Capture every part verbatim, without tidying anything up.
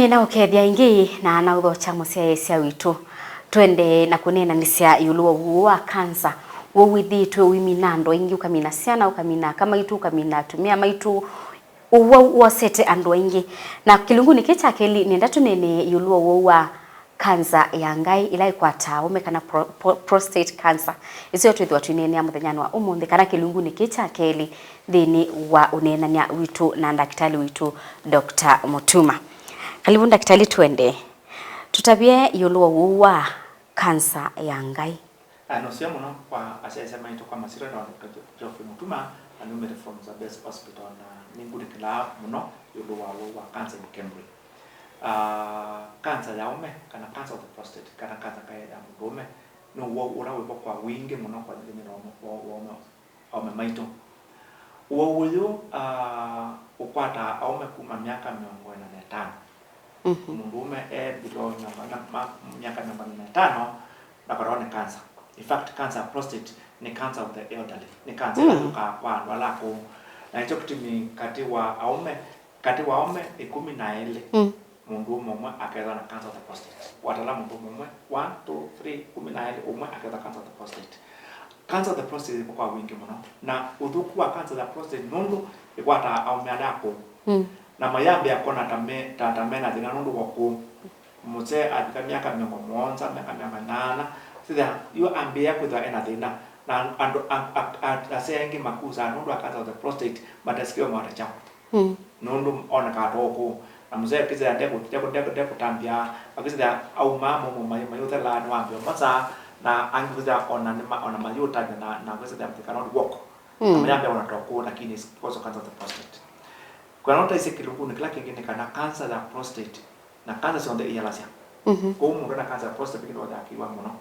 Nĩnaũkethya ĩngĩ na naũthokya mũsyaĩĩsya witũ. Twende na kũneenanĩsya ĩũlũ wa ũwau wa kanza. Ũwau wĩthĩĩtwe ũimina andũ aingĩ, ũkamina syana, ũkamina aka maitũ, ũkamina atumĩa maitũ. Ũwau wosete andũ aingĩ. Na kĩlungunĩ kĩĩ kya kelĩ, nĩenda tũneenee ĩũlũ wa ũwau wa kanza ya ngaĩ ĩla ĩkwataa aũme, kana pro-, pro-, prostate cancer. Ĩsu twĩthĩwa twĩneenea mũthenyanĩ wa ũmũnthĩ, kana kĩlungunĩ kĩĩ kya kelĩ nthĩnĩ wa ũneenany'a witũ na ndakĩtalĩ witũ, Doctor Mutuma. Karibu ndakĩtalĩ, twende. Tũtavye ĩũlũ wa ũwau wa kanza ya ngaĩ. Ah, nũseo mũno kwa asyaĩĩsya maitũ kwa masyĩtwa nĩ Doctor Jo-, Geoffrey Mutuma, na numĩte from Zambezi Hospital, na nĩngũnĩkĩlaa mũno ĩũlũ wa ũwau wa kanza in Kemri. Ah, kanza ya aũme, kana cancer of the prostate, kana kanza kaĩ ya mũndũũme, nĩ ũwau ũla wĩvo kwa wingĩ mũno kwa nthĩnĩ wa aũme, wa, wa aũme, aũme maitũ. Ũwau ũyũ, ah, ũkwataa aũme kuma myaka mĩongo ĩna na ĩtano. Mhm. Mũndũũme e below mĩongo ĩna, ma, myaka mĩongo ĩna na ĩtano, ndakwatawa nĩ cancer. In fact, cancer ya prostate nĩ cancer of the elderly. Nĩ cancer ĩla yũkaa kwa andũ ala akũũ. Na nĩkyo kĩtumi katĩ wa aũme, katĩ wa aũme ĩkũmi na elĩ, mũndũũme ũmwe akethwa na cancer of the prostate. Watala mũndũũme ũmwe, one, two, three, ĩkũmi na elĩ, ũmwe akethwa cancer of the prostate. Cancer of the prostate ĩkwa kwa wingĩ mũno, na ũthũku wa cancer ya prostate nũndũ ĩkwataa aũme ala akũũ. Na mayambĩa kwona ta me, ta, ta mena thĩna nũndũ wa ũkũũ. Mũsee avika myaka mĩongo mũonza, myaka mĩongo ĩnana, sithya yu ambĩĩa kwĩthwa ena thĩna. Na andũ a, a, a, asee aingĩ makusaa nũndũ wa cancer of the prostate, matasikiwe mawata kyaũ. Nũndũ onekaa ta ũkũũ. Na mũsee akĩsĩthya ndekũ-, ndekũ-, ndekũ-, ndekũtambya, akĩsĩthya aumaa maumo mai, mayũthela nĩwambĩa ũmosaa, na angĩ kũsĩthya ona nĩma-, ona mayũtambya na, na kũsĩthya they cannot walk. Na mayambĩa ona ta ũkũũ, lakini it's because of cancer of the prostate. Kwĩana ũtaisye kĩlungunĩ kĩla kĩngĩ nĩ kana cancer ya prostate na cancer syonthe iyalasya. Kwoou mũndũ ena cancer ya prostate nĩwathakiwa mũno.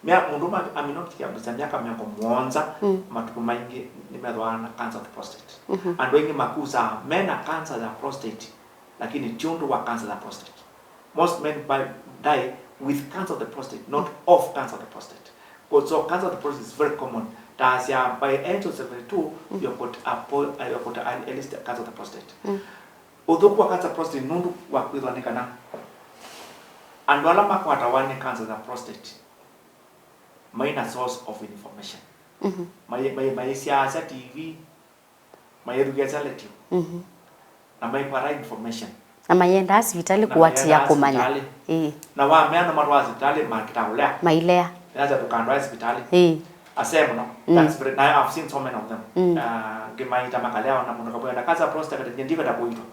Mya-, mũndũ ma-, amina ũkikia myaka mĩongo mũonza, matukũ maingĩ nĩmethĩwa na cancer of the prostate. Andũ aingĩ makusaa mena cancer ya prostate, lakini ti ũndũ wa cancer ya prostate. Most men by, die with cancer of the prostate, not of cancer of the prostate. 'Cause so cancer of the prostate is very common. Taasya by age of seventy-two, you've got a po-, uh, you've got a, at least a cancer of the prostate. Ũthũku wa cancer prostate nũndũ wa kwĩthwa nĩ kana andũ ala makwatawa nĩ cancer ya prostate mai na source of information. Mai, mai, maisyaasya T V, mayĩthukĩĩasya letio, na maikwata information. Na mayendaa sivitalĩ kũatĩĩa kũmanya. Ĩĩ. Na wamea nũmatwaa sivitalĩ makĩta ũlea. Mailea. Nĩasya ndũkandwae sivitalĩ. Ĩĩ. Asee mũno. That's very, na I've seen so many of them. Uh, ngĩmaita makalea ona mũndũ kamwĩa na cancer prostate, ndikwenda kũitwa.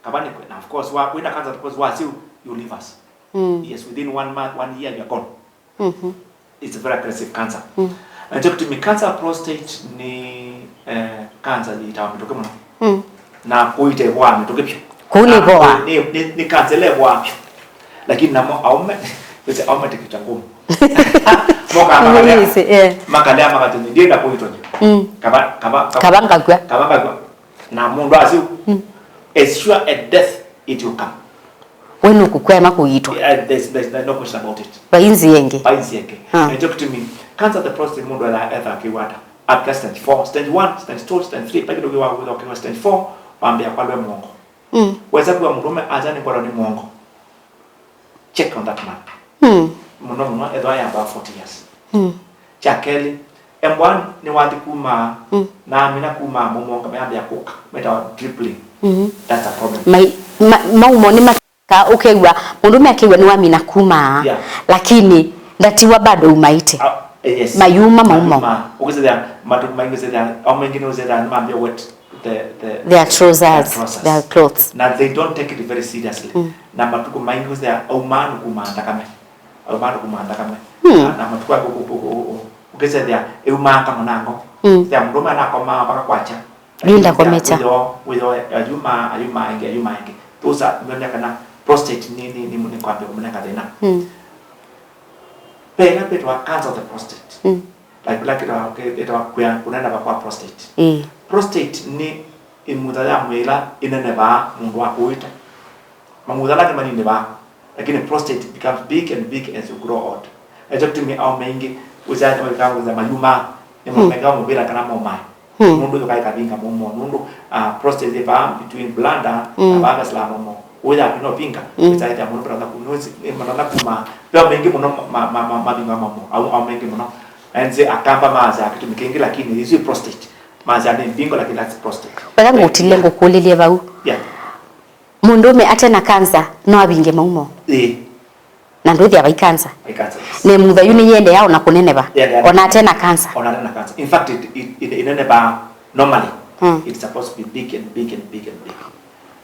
Kava nĩ kwĩ, na of course, wa, wĩna cancer, of course, wasyo, you leave us. Yes, within one month, one year, you're gone. It's a very aggressive cancer. Na nĩkyo kĩtumi cancer ya prostate nĩ, eh, cancer yĩtawa mĩtũkĩ mũno. Na kũita ĩvoaa mĩtũkĩ vyũ. Kũu nĩ ĩvoaa. Nĩ, nĩ, nĩ cancer ĩla ĩvoaa vyũ. Lakini namo aũme, wĩsĩ aũme tĩkĩta ngũmũ. Mokaa makalea, makalea makatini, ndienda kũitwa nĩ. Kava, kava, kava, kava ngakw'a. Kava ngakw'a. Na mũndũ asyo, as sure as death, it will come. We nũkũkwema kũiitwa. Yeah, there's, there's, there's no question about it. Vai nzĩa ĩngĩ. Vai nzĩa ĩngĩ. Ah. Na nĩkyo kĩtumi, cancer of the prostate mũndũ etha, etha akĩwata. After stage four, stage one, stage two, stage three, vai kĩndũ kĩwa wĩtha ũkĩwa stage four, wambĩa kwalwe mũongo. Wesa kuwa mũndũme aja nĩ kwalwa nĩ mũongo. Check on that man. Mũno mũno, ethwa ya above forty years. Kya kelĩ, embwa nĩwathi kumaa, na amina kumaa mũmonga, mayambĩa kũka, metawa dribbling. That's a problem. Mai-, ma-, maumo nĩ ma-, ka ũkew'a, mũndũme akew'a nĩwamina kumaa, lakini ndatiwa bado umaĩte. Ah, eh, yes. Mayuma maumo. Mayuma. Ũkĩsĩthĩa, matuku maingĩ ũkĩsĩthĩa, o maingĩ nĩ ũkĩsĩthĩa nĩmambĩa wet the, the, their trousers, their clothes. Na they don't take it very seriously. Na matuku maingĩ ũkĩsĩthĩa aumaa nĩ kumaa nthakame. Aumaa nĩ kumaa nthakame. Na, na matuku angĩ ũ-, ũ-, ũ-, ũ-, ũkĩsĩthĩa ĩumaanga mũnango. Sĩthĩa mũndũme anakomaa mpaka kwakya. Linda komekya. Wĩoo, wĩoo, ayumaa, ayumaa ĩngĩ, ayumaa ĩngĩ. Those are, nĩmwona kana prostate nĩ, nĩ, nĩ, nĩ kwambĩa kũmũnenga thĩna. Ve ĩla kwĩtawa cancer of the prostate. Like, ĩla kwĩtawa, kwĩtawa kũya, kũneneva kwa prostate. Prostate nĩ ĩmutha ya mwĩĩ ĩla ĩnenevaa mũndũ akũĩte. Mamutha ala nĩmaninĩvaa, lakini prostate becomes big and big as you grow old. Ekyo kĩtumi aũme aingĩ wĩsyaa nĩmavikaa kwĩthĩa mayumaa, nĩmamengawa mũvĩla kana momae. Nũndũ yũkaa ĩkavinga mũmo, nũndũ, ah, prostate yĩ vaa between bladder na vaa vesa mũmo. Ũya kwina ũvinga, mm, ĩtaĩthya mũno, matonya ku-, nũsi, matonya kuma, veo maingĩ mũno ma, ma, ma, mavinga mamo, au, au maingĩ mũno. Enze akamba maza kĩtumi kĩngĩ, lakini isu prostate, maza nĩ mbingo, lakini that's prostate. Weka ngũtilie ngũkũlĩlye vau. Yeah. Mũndũũme ate na kanza no avinge maumo? Ĩĩ. Na ndwĩthĩa vai kanza? Vai kanza, yes. Na ĩmutha yu nĩyĩendeea ona kũneneva? Yĩendeea. Ona ate na kanza? Ona ate na kanza. In fact, it, it, it, ĩnenevaa normally. Mm. It's supposed to be big and big and big and big.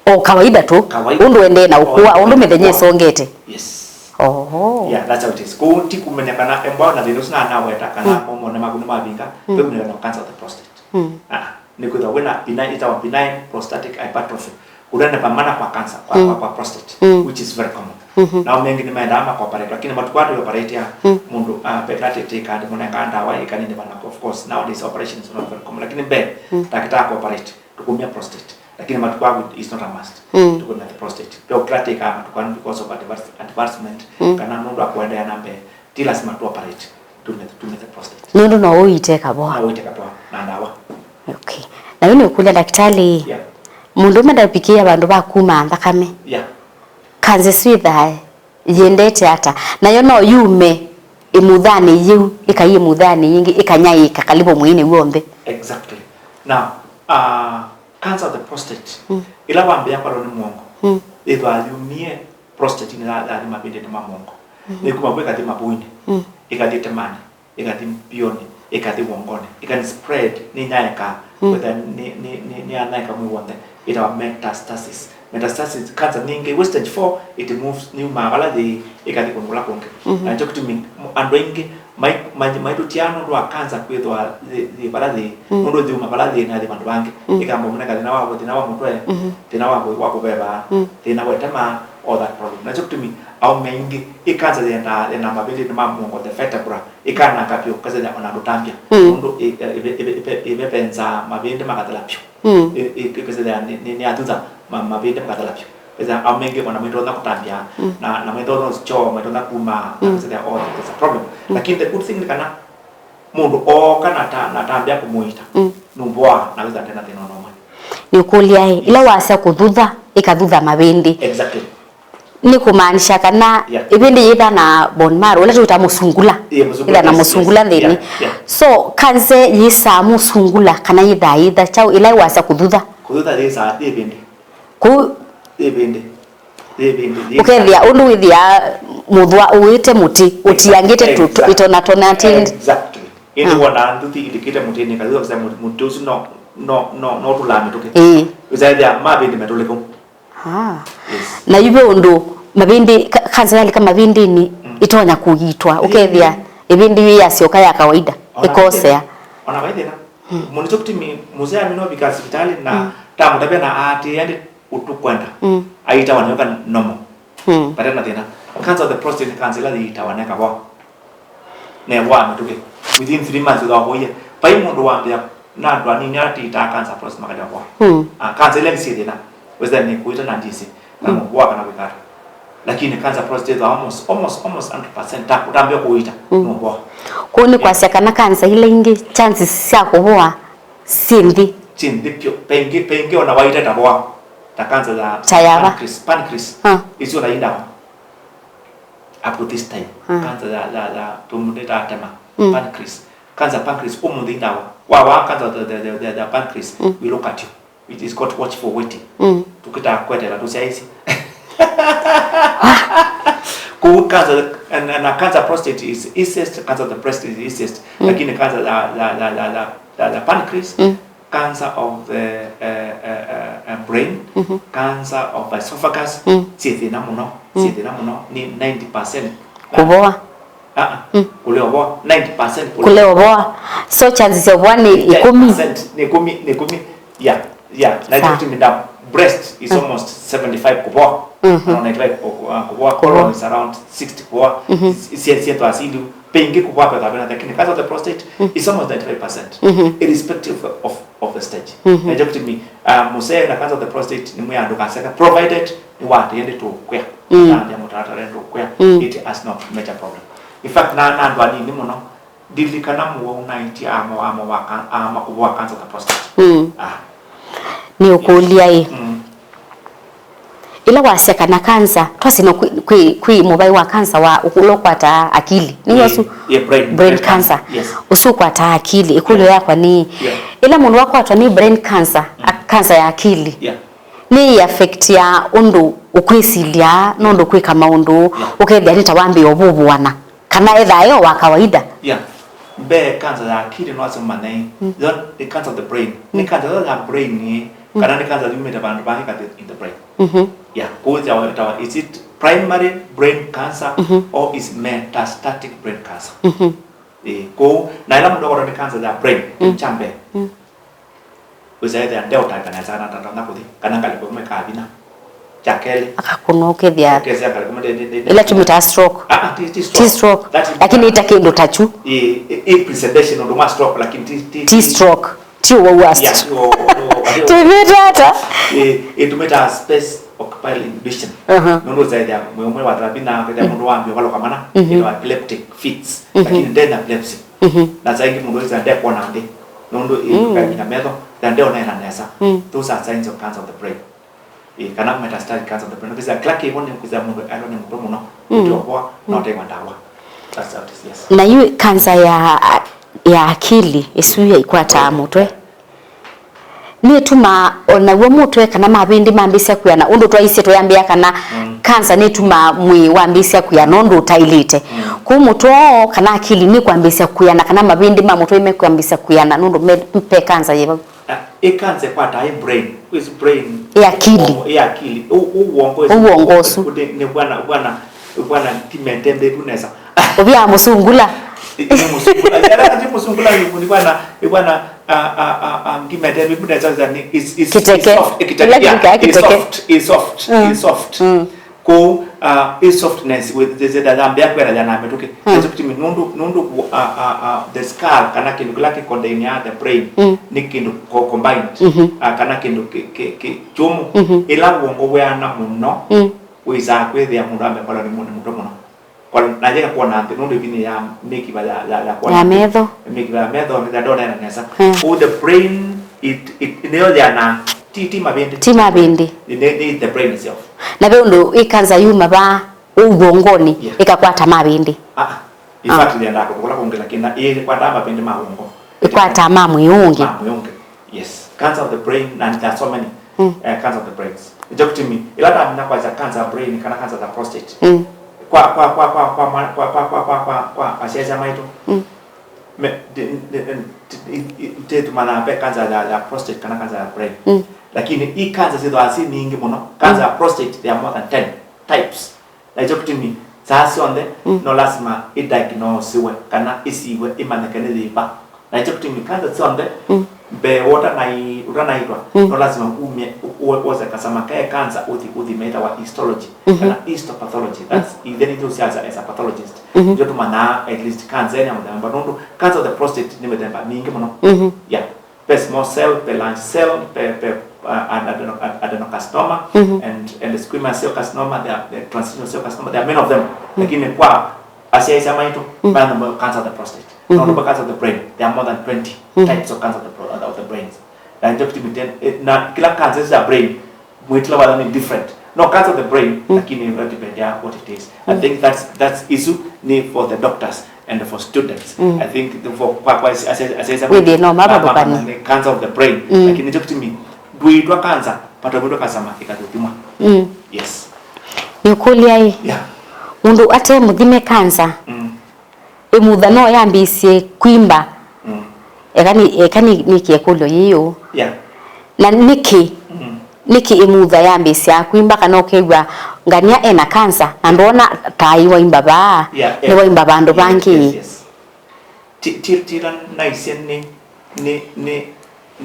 O kawaida tu. Kawaida. Ũndũ endee na ũkũa, ũndũ mĩthenya ĩsongete. Yes. Oho. Yeah, that's how it is. Kũu ti kũmenya kana embwa na thĩna ũsu na anaweta kana, mm, mone maku nĩ mavinga, mm, kwĩ kũmenya na cancer of the prostate. Mm. Ah, nĩ kwĩthwa wĩna benign, ĩtawa benign prostatic hypertrophy. Kũneneva mana kwa cancer, kwa, mm, kwa, kwa prostate, mm, which is very common. Mm-hmm. Nao maingĩ nĩmaendaa makoperate, lakini matukũ aa tũioperate, mm, mũndũ, ah, pekatete kandi mũnengaa ndawa ĩkaneneva, na of course nowadays operations are not very common, lakini mbee, mm, ndakĩtaa koperate. Tũkũmya prostate. Lakini matukũ aa is not a must. Mm. Tũkũmya the prostate. Pia ũkĩla tĩkaa matukũ aa because of advance-, advancement, mm, kana nũndũ wa kũendeea na mbee, ti lasima tu operate. Tũmya, tũmya the prostate. Nũndũ no ũite kavoa. No ũite kavoa na ndawa. Okay. Na yu nĩũkũlya ndakĩtalĩ, yeah, mũndũũme ndavikĩĩa vandũ va kuma nthakame. Yeah. Kanza ĩsu ĩthaa yĩendete ata? Nayo no yume ĩmuthanĩ yĩu, ĩkai ĩmuthanĩ yĩngĩ, ĩkanyaĩĩka kalivo mwĩĩnĩ w'onthe. Exactly. Now, uh, cancer of the prostate, mm, ĩla wambĩĩa kwalwa nĩ mũongo, mm, yĩthwaa yumie prostate-inĩ ya, yathi mavĩndĩnĩ ma mũongo. Mm-hmm. Nĩkuma vu ĩkathi mavũinĩ, mm, ĩkathi ĩtemanĩ, ĩkathi mbionĩ, ĩkathi wongonĩ, ĩkan spread, nĩnyaĩkaa, mm, whether nĩ, nĩ, nĩ, nĩyanyaĩka mwĩĩ w'onthe, ĩtawa metastasis. Metastasis, cancer ningĩ wĩ stage four, it moves, nĩyumaa vala yĩĩ, ĩkathi kũndũ kũla kũngĩ. Mhm. Na nĩkyo kĩtumi andũ aingĩ mai-, mai-, maitũtia nũndũ wa cancer kwĩthwa yĩ, yĩ vala yĩĩ, mm, nũndũ yĩuma vala yĩĩ na yathi vandũ vangĩ. Mm. Ĩkamba ũmũnenga thĩna wa, thĩna wa mũtwe, mhm, thĩna wa kũ-, wa kũveva, mm, thĩna wa ĩtema, all that problem. Na nĩkyo kĩtumi aũme aingĩ, ĩ cancer yendaa, yendaa mavĩndĩnĩ ma mũongo, the vertebra, ĩkananga vyũ, kasethĩa ona ndũtambya. Mm. Nũndũ ĩ-, ĩ-, ĩve-, ĩve-, ĩve-, ĩvevenza mavĩndĩ makathela vyũ. Mm. Ĩ-, ĩ-, ĩkasethĩa nĩ, nĩ, nĩyathutha ma-, mavĩndĩ makathela vyũ. Kasethĩa aũme aingĩ ona maitonya kũtambya, mm, na, na maitonya ũsyo, maitonya kuma, na, mm, kasethĩa, oh, there's a problem. Mm. Lakini the good thing nĩ kana mũndũ ooka na ta-, na tambĩa kũmũita, mm, nũmboa na wĩtha ndena thĩna ona ũmwe. Nĩũkũlya ĩ, ĩla wasya kũthutha, ĩkathutha mavĩndĩ. Exactly. Nĩ kũmaanisha kana, yeah, ĩvĩndĩ yĩtha na bone marrow, ũla twĩtaa mũsungula. Yeah, mũsungula, ĩtha na, yes, mũsungula, yes, nthĩnĩ. Yeah, yeah. So, kanza yĩsaa mũsungula kana yĩthaa yĩtha kyaũ ĩla wasya kũthutha? Kũthutha yĩsaa yĩ ĩvĩndĩ. Kũu yĩ ĩvĩndĩ. Yĩ ĩvĩndĩ, yĩ ĩsaa. Ũkethĩa ũndũ wĩthĩa mũthwa ũĩte mũtĩ, ũtiangĩte, exactly, tũ-, tũ-, ĩtonatona tĩndĩ. Exactly. Ĩndĩ, ah, wonaa nduthi ilikĩte mũtĩnĩ, kathutha kũsya mũ-, mũtĩ ũsu no, no, no, no ũtũlaa mĩtũkĩ. Ĩĩ. Ũsethĩa mavĩndĩ metũlĩkũ. Ah. Yes. Na yu ve ũndũ mavĩndĩ, ka-, kanza yalika mavĩndĩnĩ, mm, ĩtonya kũiitwa, ũkethĩa ĩvĩndĩ yĩ yasyoka ya kawaida, ona ĩkosea. Ona vai thĩna. Mm. Mũndũ nĩkyo kĩtumi mũsee amina ũvika sivitalĩ na, mm, tamũtavya na aatĩĩa ndĩ ũtũkwenda. Mm. Aiitawa nĩyo ka normal. Mm. Vate na thĩna. Cancer of the prostate nĩ kanza ĩla yĩitawa neka vwa. Newaa mĩtũkĩ. Within three months ũthawavoie. Vai mũndũ wambĩa na andũ anini ala tĩitaa cancer of prostate makatavwa. Mm. Ah, cancer ila nĩ syĩ thĩna. Wĩsĩ nĩ kũita na ndisi. Na, mm, mũvoa kana kwĩkata. Lakini cancer of prostate ĩthwa almost, almost, almost hundred percent ta ũtambĩa kũita, mm, nũvoa. Kũu nĩ kwasya kana kanza ila ingĩ, chances sya kũvoa syĩ nthĩ. Syĩ nthĩ vyũ. Pengĩ, pengĩ ona waita ta voa. Ta cancer ya, ta ya va? Pancreas, pancreas. Ah. Isu ona indawa. Up to this time. Ah. Cancer ya, ya, ya, tũmũnĩta atema. Mm. Pancreas. Cancer pancreas, ũmũnthĩ indawa. Wa, wa cancer the, the, the, the, the pancreas, mm, we look at you. It is called watchful waiting. Mm. Tũkĩtaa kwetela tũsyaĩsye. Kũu cancer, and, and cancer prostate is easiest, cancer of the breast is easiest. Mm. Lakini cancer ya, ya, ya, ya, ya, ya, ya pancreas, mm, cancer of the, uh, uh, uh, uh, brain, mm-hmm, cancer of esophagus, mm, syĩ thĩna mũno, mm, syĩ thĩna mũno, nĩ ninety percent. Kũvoa. Ah, ah. Mm. Kũlea ũvoa, ninety percent kũlea. Kũlea ũvoa. So chances ya ũvoa nĩ ĩkũmi. Ten percent, nĩ ĩkũmi, nĩ ĩkũmi. Yeah, yeah. Na, sawa, ĩkũmi nda breast is, mm, almost seventy-five kũvoa. Mhm. Na ninety-five kũ-, kũ-, ah, kũvoa. Kũvoa. Colon is around sixty kũvoa. Mhm. Is, is, is, is, is, pengĩ kũvoa kwĩthĩwa kwĩna, lakini cancer of the prostate, mm, is almost ninety-five percent, mhm, irrespective of, of the stage. Mhm. Na nĩkyo kĩtumi, ah, mũsee na cancer of the prostate nĩmwĩaa ndũkaseka, provided nĩwatĩĩa ndĩtũkwĩa. Mm. Nĩwatĩĩa mũtalatala ndũkwĩa. Mm. It has no major problem. In fact, na, na andũ anini mũno, ndilikana mũwau naĩtye aama, aama wa ka-, aama kũvoa cancer of the prostate. Mm. Ah. Nĩũkũlya ĩ. Mm. Ĩla wasya kana kanza, twasye no kwĩ, kwĩ, kwĩ mũvaĩ wa kanza wa ũla ũkwataa akili. Nĩ ũsu? Yeah, brain, brain cancer. Yes. Ũsu ũkwataa akili. Ĩkũlyo yakwa nĩ, yeah, ĩla mũndũ wakwatwa nĩ brain cancer, a-, cancer ya akili, yeah, nĩ affect ya ũndũ ũkwĩsilya, na ũndũ ũkwĩka maũndũ, yeah, ũkethĩa nĩ ta wambĩĩa ũvũvũana. Kana ethaa yo wa kawaida. Yeah. Mbee, cancer ya akili no asomane. Mm. Yo nĩ cancer of the brain. Nĩ, mm, cancer ya brain, mm, kana nĩ cancer yumĩte vandũ vangĩ katĩ in the brain. Mm-hmm. Yeah. Kũu ĩtawa, ĩtawa, is it primary brain cancer, mm-hmm, or is metastatic brain cancer? Mm-hmm. Eh, kũu, na ĩla mũndũ akwatwa nĩ cancer ya brain, mm, kya mbee, mm, wĩsa ethĩa ndeũtanga nesa na ndatonya kũthi, kana ngalĩko ĩmwe ĩkaa vinya. Kya kelĩ, akakũnwa ũkethĩa, ũkethĩa ngalĩko ĩmwe ndĩ, ndĩ, ndĩ, ĩla tũmĩtaa stroke. Ah, ah, ti, ti stroke. Ti stroke. That is, lakini ĩta kĩndũ ta kyu. Ĩ, ĩ, ĩ presentation ũndũ mwa stroke, lakini ti, ti, ti stroke. Ti ũwau wa, yeah, stroke. Ti ũwau, ũwau, ũwau. Tũmĩtaa ata? Ĩ, ĩ tũmĩtaa space occupied inhibition. Aha. Nũndũ wĩsa ethĩa mwĩĩ ũmwe wa thĩna, kethĩa, mm, mũndũ wambĩĩa ũvalũka mana, mhm, ĩtawa epileptic fits. Mhm. Lakini ndena epilepsy. Mhm. Na saa ingĩ mũndũ wĩsa ndekwona nthĩ. Nũndũ, mm, ĩndũka nginya metho, na ndeonena nesa. Mm. Those are signs of cancer of the brain. Eh, kana metastatic cancer of the brain. Ũkĩsa kĩla kĩvo nĩ kũsa mũndũ aĩlwe nĩ mũtwe mũno, mm, ũtyokoa, mm, na ũtaiwa ndawa. That's how it is, yes. Na yu kanza ya, ya akili, ĩsu ya ĩkwataa mũtwe, nĩtumaa o naw'o mũtwe kana mavĩndĩ mambĩĩsya kwĩana, ũndũ twaisye tũyambĩa kana, mm, kanza nĩtumaa mwĩĩ wambĩĩsya kwĩana ũndũ ũtaĩlĩte. Mm. Kũu mũtwe kana akili nĩkwambĩĩsya kwĩana, kana mavĩndĩ ma mũtwe mekwambĩĩsya kwĩana nũndũ me, pe kanza yĩ vau. Ah, ĩ kanza ĩkwataa ĩ brain, kwĩsĩ brain. Ĩ akili. Ĩ akili. Ũ, ũ wongo. Ũ wongo ũsu. Nĩ, nĩ bwana, bwana, bwana ti mĩtembe ĩvu nesa. Ũvya mũsungula. Ĩ, nĩ mũsungula. Yala ti mũsungula, nĩ bwana, nĩ bwana, a, a, a, a, ngimetembe ĩvu nesa, nĩ, is, is, kĩteke. Is soft. Ĩ, kĩteke. Ĩla, yeah, kĩteke. Is soft, is soft, mm, is soft. Mm. Kũu, uh, ĩ softness, wĩ, zĩ, zĩ, yambĩa kwenda ya na mĩtũkĩ. Mm. Nĩkyo kĩtumi nũndũ, nũndũ, uh, uh, uh, the skull, kana kĩndũ kĩla kĩ contain ya the brain, mm, nĩ kĩndũ co-, combined, mm-hmm, uh, kana kĩndũ kĩ, kĩ, kĩ kyũmũ. Mm-hmm. Ĩla wongo wĩana mũno, mm, wĩsaa kwĩthĩa mũndũ amekwalwa nĩ mũndũ mũtwe mũno. Kwa, na yeka kuona nthĩ, nũndũ ĩvinĩ ya mĩkiva ya, ya, ya kuona ya nthĩ, metho. Mĩkiva ya metho, nĩ ndonena nesa. Mm. Kũu the brain, it, it, nĩyo yana, ti, ti mavĩndĩ. Ti mavĩndĩ. Nĩ, nĩ the brain itself. Na ve ũndũ ĩ kanza yuma va ũu wongonĩ, yeah, ĩkakwata mavĩndĩ. Ah, ah. In fact, nĩendaa kũndũ kũla kũngĩ, lakini na ĩkwataa mavĩndĩ ma wongo. Ĩkwataa ma mwĩĩ ũngĩ. Ma mwĩĩ ũngĩ. Yes. Cancer of the brain, and there are so many, mm, eh, cancer of the brains. Nĩkyo kĩtumi, ĩla ndamina kwasya cancer of brain kana cancer of the prostate. Mm. Kwa, kwa, kwa asyaĩĩsya maitũ. Mm. Me, ndi, ndi, ndi, ndi, ndi, tũmanyaa ve cancer ya, ya prostate kana cancer ya brain. Mm. Lakini i cancer syĩthĩwa syĩ nyingĩ mũno. Cancer ya, mm, prostate, there are more than ten types. Na nĩkyo kĩtumi saa syonthe, mm, no lasima ĩdiagnosiwe kana ĩsiwe ĩmanyĩke nĩ yĩva. Na nĩkyo kĩtumi cancer syonthe, mm, mbee wa ũtanai-, ũtanaitwa, mm, no lasima umye, u-, u-, wose kasama ke cancer, ũthi ũthime, ĩtawa histology, mm-hmm, kana histopathology. That's, mm, ithe nĩtũsyaasya as a pathologist. Mm-hmm. Nĩtyo tũmanyaa at least cancer nĩ ya mũthemba, nũndũ cancer of the prostate nĩ mĩthemba mingĩ mũno. Mm-hmm. Yeah. Ve small cell, ve large cell, ve, ve, uh, ad-, adeno-, ad-, adenocarcinoma, mm-hmm, and, and the squamous cell carcinoma, there are, the transitional cell carcinoma, there are many of them. Mm-hmm. Lakini kwa asyaĩĩsya maitũ, mm, maya namo cancer of the prostate. Mm-hmm. Nũndũ va cancer of the brain, there are more than twenty, mm-hmm, types of cancer of the pro-, of the brains. Na nĩkyo kĩtumi ten-, eh, na kĩla cancer ya brain, mwĩtĩla wayo nĩ different. No cancer of the brain, mm, lakini ĩla depend ya what it is. I, mm, think that's, that's issue nĩ for the doctors and for students. Mm. I think the, for, kwa, kwa, as, as, as, as, wĩthĩe no mavavũkany'e, ma, ma, ma, nĩ cancer of the brain. Mm. Lakini nĩkyo kĩtumi ndwĩtwa cancer, but wĩtwa cancer ma ĩkathũthimwa. Mm. Yes. Nĩũkũlya ĩ? Yeah. Mũndũ ate mũthime cancer, mm, ĩmutha no yambĩĩsye kwimba? Mm. Eka nĩ, eka nĩ, nĩkĩe ĩkũlyo yĩĩ ũũ. Yeah. Na nĩkĩ, mm, nĩkĩ ĩmutha yambĩĩsyaa kwimba kana ũkew'a ngania ena kansa na ndwona ta aiwaimba vaa, yeah, nĩwaimba vandũ vangĩ? Yes, yes. Ti, ti, ti ĩla naisye nĩ, nĩ, nĩ,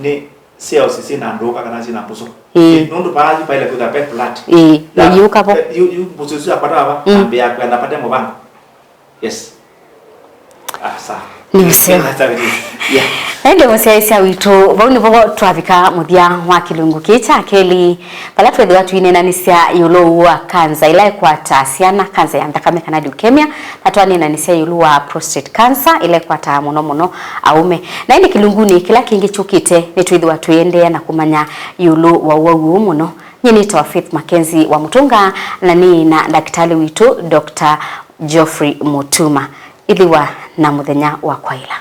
nĩ cells syĩ na ndũũka kana syĩ na mbũsũ. Ĩĩ. Nũndũ vaa vaĩle kwĩthwa ve blood. Ĩĩ, na, na yũka vo. Yu, yu mbũsũ ĩsu yakwata vava, mm, ambĩĩa kwenda vate mũvango. Yes. Ah, sawa. Nĩ ũseo. That's how it is. Yeah. Ĩndĩ mũsyaĩĩsya witũ, vau nĩvo twavika mũthya wa kĩlungu kĩĩ kya kelĩ, vala twethĩwa twĩneenanĩsya ĩũlũ wa kanza ĩla ĩkwataa syana, kanza ya nthakame kana leukemia, na twaneenanĩsya ĩũlũ wa prostate cancer ĩla ĩkwataa mũno mũno aũme. Na ĩndĩ kĩlungunĩ kĩla kĩngĩ kyũkĩte, nĩtwĩthĩwa tũiendeea na kũmanya ĩũlũ wa ũwau ũũ mũno Nyie nĩtawa Faith Mackenzie wa Mũtũnga, na nĩ na ndakĩtalĩ witũ, Doctor Geoffrey Mutuma. Ĩthĩwa na mũthenya wa kwaĩla.